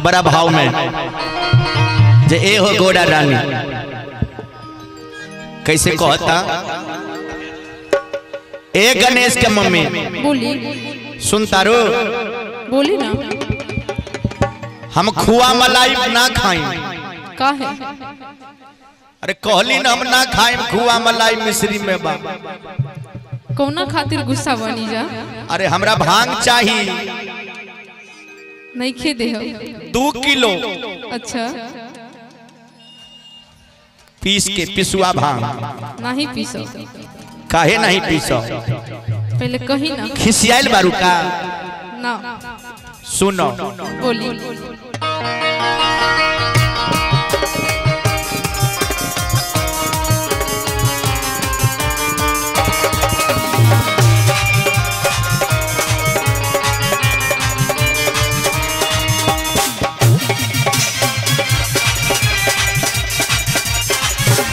बड़ा भाव में जे ए हो गोड़ा रानी कैसे कहता ए गणेश के मम्मी बोली सुन तारो बोली ना हम खुआ मलाई ना खाई काहे? अरे कहली ना हम ना खाई खुआ मलाई मिश्री में बा कौना खातिर गुस्सा बनी जा? अरे हमरा भांग चाहिए नहीं खे दे 2 किलो। अच्छा पीस के पिसुआ भांग नहीं पीसो। काहे नहीं पीसो? पहले कही ना खिसियाइल बारू का ना सुनो बोली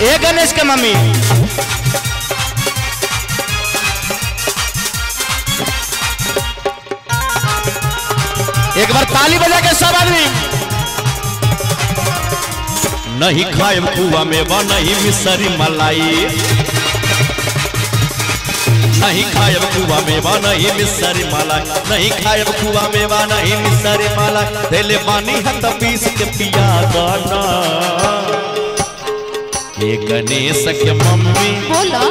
ए गणेश के मम्मी एक बार ताली बजा के सब आदमी। नहीं खाए खुआ मेवा नहीं मिसरी मलाई नहीं खाए खुआ मेवा नहीं मिसरी मलाई नहीं खाए खुआ मेवा नहीं मिसरी मलाई दिल पानी हत पीस के पिया दाना। हे गणेश के मम्मी बोला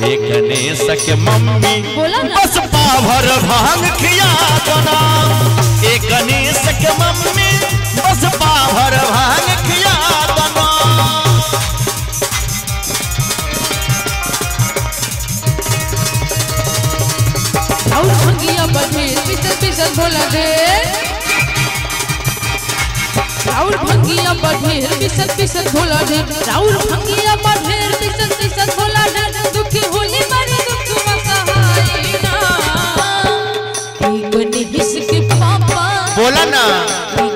हे गणेश के मम्मी बोला ना बस पाभर भांग खिया दना। हे गणेश के मम्मी बस पाभर भांग खिया दना। और भंगिया बढ़े पिसल पिसल भोला दे राउर भंगिया बढ़ेर पिसल पिसल भोला ढेर राउर भंगिया बढ़ेर पिसल पिसल भोला ढेर दुख होली मारे दुख मसहाई ना। गणेश के पापा बोला ना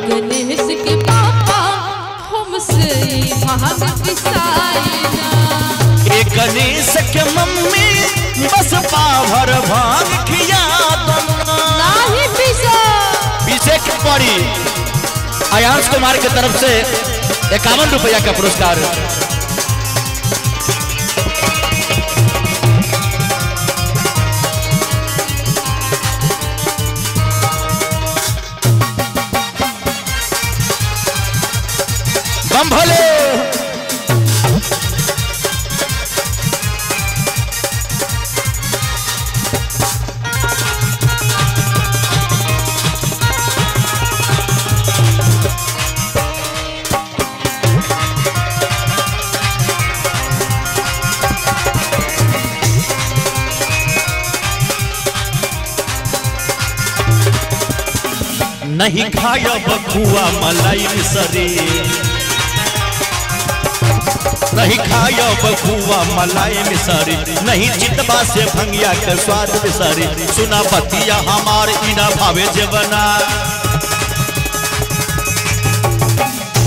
गणेश के पापा हमसे भांग पिसाई ना। ए गणेश के मम्मी बस पाभर भांग खिया दना नाही पिसा पीसे के पड़ी। आयांश कुमार की तरफ से 51 रुपया का पुरस्कार। बम भोले नहीं खायब खुआ मलाई मिसरी नहीं खायब खुआ मलाई मिसरी नहीं चितबा से भंगिया के स्वाद मिसरी सुना पतिया हमार इना भावे जेवना।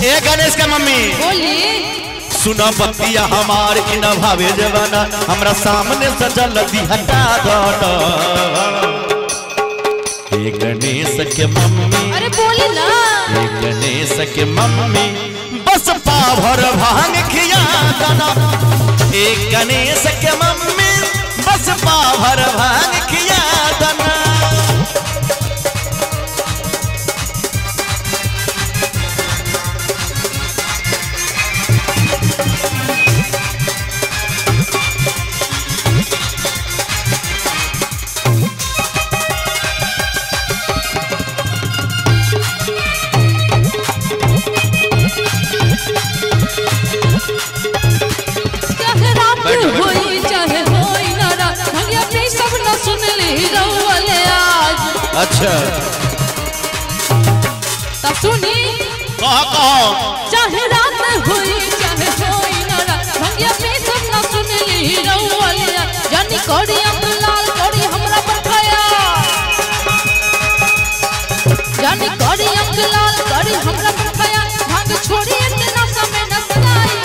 ए गणेश के मम्मी बोली सुना पतिया हमार इना भावे जेवना हमरा सामने सजल दी हटा दो। हे गणेश के मम्मी अरे बोली ना हे गणेश के मम्मी बस पाभर भांग खिया दना। हे गणेश के मम्मी बस पाभर भांग खिया दना। चाहे रात होई चाहे होई ना रात भंगिया पी सब ना सुन ली रउले आज। अच्छा तब सुनी कहो कहो चाहे रात होई चाहे होई ना रात भंगिया पी सब ना सुन ली रउले आज। जानी करी अंग लाल करी हमरा पर खया जानी करी अंग लाल करी हमरा पर खया भांग छोड़ी इतना समय न सदाई।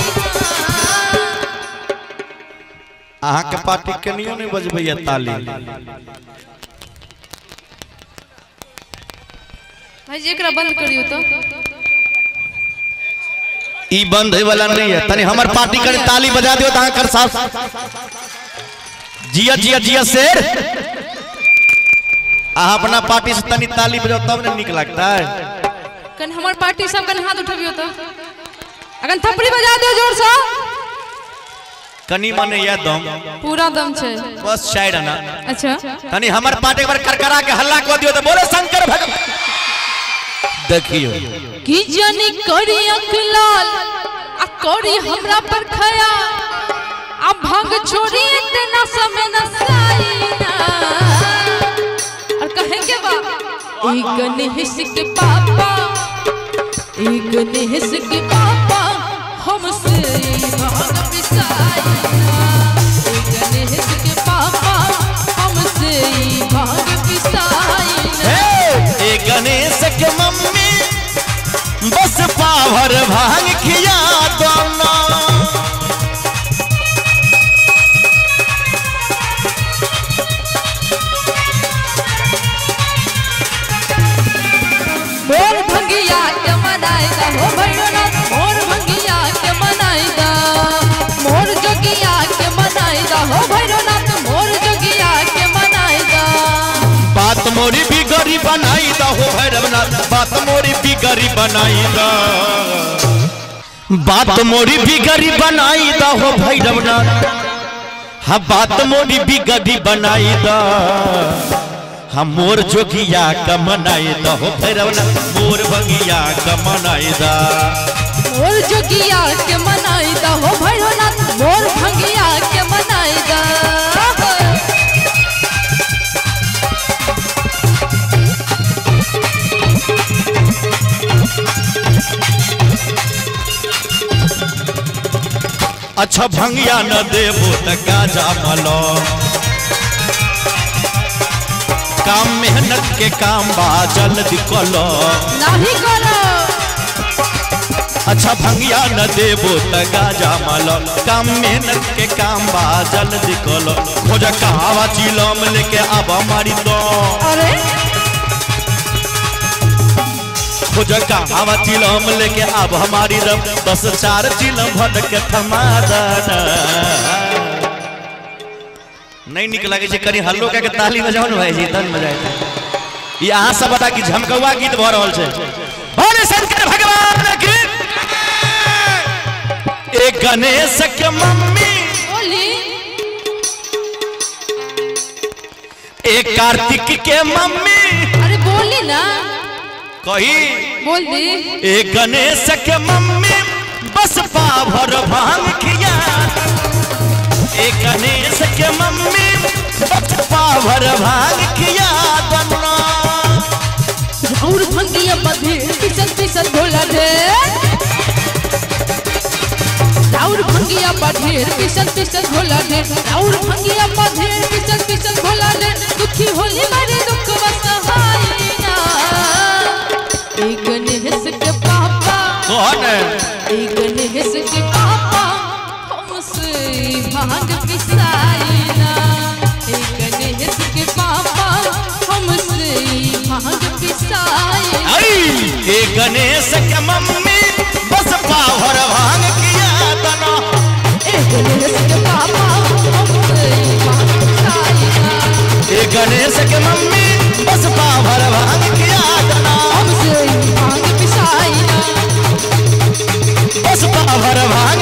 अहाँ के पार्टी कनियो नहीं बजबैया ताली। भाई जी एकरा बंद करियो तो। ई बंद होय वाला नहीं है। तनी हमर पार्टी कर ताली बजा दियो त कर साफ। जिया जिया जिया शेर। अहाँ अपना पार्टी से तनी ताली बजाओ तब ने निक लगता है। कन हमर पार्टी सब कन हाथ उठबियो तो। अगन थपड़ी बजा दियो जोर से। कनी मने या दम पूरा दम छे बस शायद ना। अच्छा तनी हमर पार्टी एक बार करकरा के हल्ला क दियो त बोले शंकर भगवान। देखियो की जानी करी अख लाल आ करी हमरा पर खया आ भांग छोड़ी इतना समय न साईना। और कहे के बा ई गणेश के पापा, ई गणेश के पापा हमसे भांग पिसाईना। ई गणेश के पापा हमसे भांग पिसाईना। ए गणेश के मम्मी बस पावर भांग खिया दो ना। मोर भंगिया के मनाई दा हो भैरवनाथ, मोर भंगिया के मनाई दा, मोर जोगिया के मनाई दा हो भैरवनाथ, मोर जोगिया के मनाई दा। बात मोरी बिगड़ी बनाई दा हो भैरवनाथ, बात मोरी बिगड़ी बनाई दा, बात मोरी बिगड़ी बनाई दा हो भैरवनाथ। हाँ बात मोरी बिगड़ी बनाई दा, हम मोर जोगिया का मनाई दा हो भैरवनाथ, मोर भंगिया का मनाई दा, मोर जोगिया के मनाई दा हो भैरवनाथ, मोर भंगिया के मनाई दा। अच्छा भंगिया न देबो त गाजा मलो, काम मेहनत के काम बा जल्दी कलो नहीं करो। अच्छा भंगिया न देबो त गाजा मलो, काम मेहनत के काम बा जल्दी कलो। खोज कहावा चिलम लेके आबा मारी दो। अरे खोज कहावा चिलम लेके आब हमारी दम, बस चार चिलम भर के थमा दना। नहीं निक लगे छै कनी हल्लो के ताली बजाओ ने भाई जी तन मजा आते। ई अहाँ सब बता कि झमकौआ गीत भ रहल छै। भोले शंकर भगवान की। ए गणेश के मम्मी बोली, ए कार्तिक के मम्मी। अरे बोली ना कही बोल दी। ए गणेश के मम्मी बस पाभर भांग खिया, ए गणेश के मम्मी बस पाभर भांग खिया दना। राउर भंगिया बधेर पिसल पिसल भोला ढेर, राउर भंगिया बधेर पिसल पिसल भोला ढेर, राउर भंगिया बधेर पिसल पिसल भोला ढेर। दुखी होली मारे दुख बसहाई ना। ए गणेश के पापा कौन है, ए गणेश के पापा हमसे भांग पिसाई ना। ए गणेश के पापा हमसे भांग पिसाई ना। ए गणेश के मम्मी बस पावर भांग किया दना। ए गणेश के पापा हमसे भांग पिसाई ना। ए गणेश के मम्मी बस पावर भांग किया दना, हमसे भांग पिसाई ना, बस पावर भांग।